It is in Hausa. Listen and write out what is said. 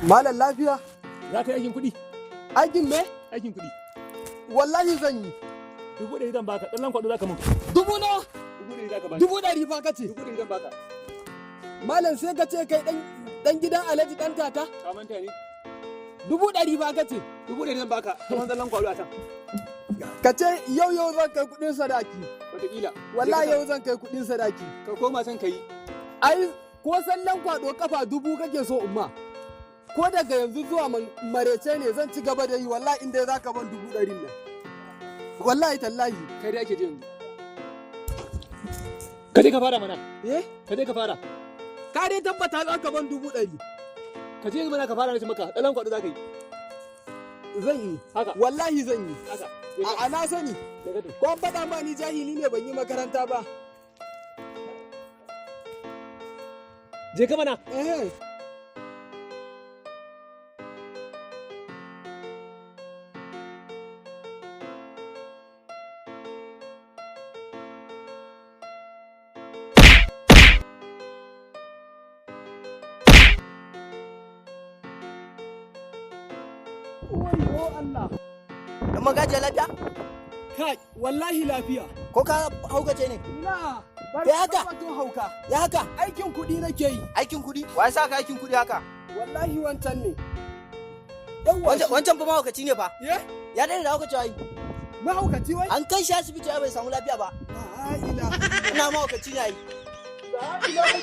Malam, lafiya? Za ka yi aikin kuɗi? Aikin me? Aikin kuɗi. Wallahi zan yi. 100,000 zan baka, tsallan kwaɗo za ka mun. Dubu nawa? 100,000 za ka bani. 100,000 fa kace. 100,000 zan baka. Malam, sai ka ce kai dan gidan Alhaji dan tata? Ka manta ne? 100,000 fa kace. 100,000 zan baka, kamar tsallan kwaɗo a can. Ka ce yau yau zan kai kuɗin sadaki. Wataƙila. Wallahi yau zan kai kuɗin sadaki. Ka koma can ka yi. Ai ko sallan kwaɗo kafa 1000 kake so umma. Ko daga yanzu zuwa marece ne zan ci gaba da yi, wallahi inda za ka ban 100,000 nan. Wallahi tallahi. Kai dai ake ji yanzu. Ka je ka fara mana. Eh? Ka je ka fara. Ka dai tabbata za ka ban 100,000. Ka je mana ka fara na ce maka, tsallan kwaɗo za ka yi. Zan yi. Haka. Wallahi zan yi. Haka. A'a, na sani. Je ka to. Ko an faɗa ma ni jahili ne, ban yi makaranta ba. Je ka mana. Eh. Wayyo Allah. Dan magajiya, lafiya? Kai, wallahi lafiya. Ko ka haukace ne? Ina. Ya haka? Batun hauka. Ya haka? Aikin kuɗi nake yi. Aikin kuɗi? Wa ya sa ka aikin kuɗi haka? Wallahi wancan ne. Yawwa. Wancan fa mahaukaci ne fa. Ye? Ya daina da haukacewa yi. Mahaukaci wai? An kai shi asibiti ai bai samu lafiya ba. La ilaha. Ina mahaukaci ne ai. La ilaha.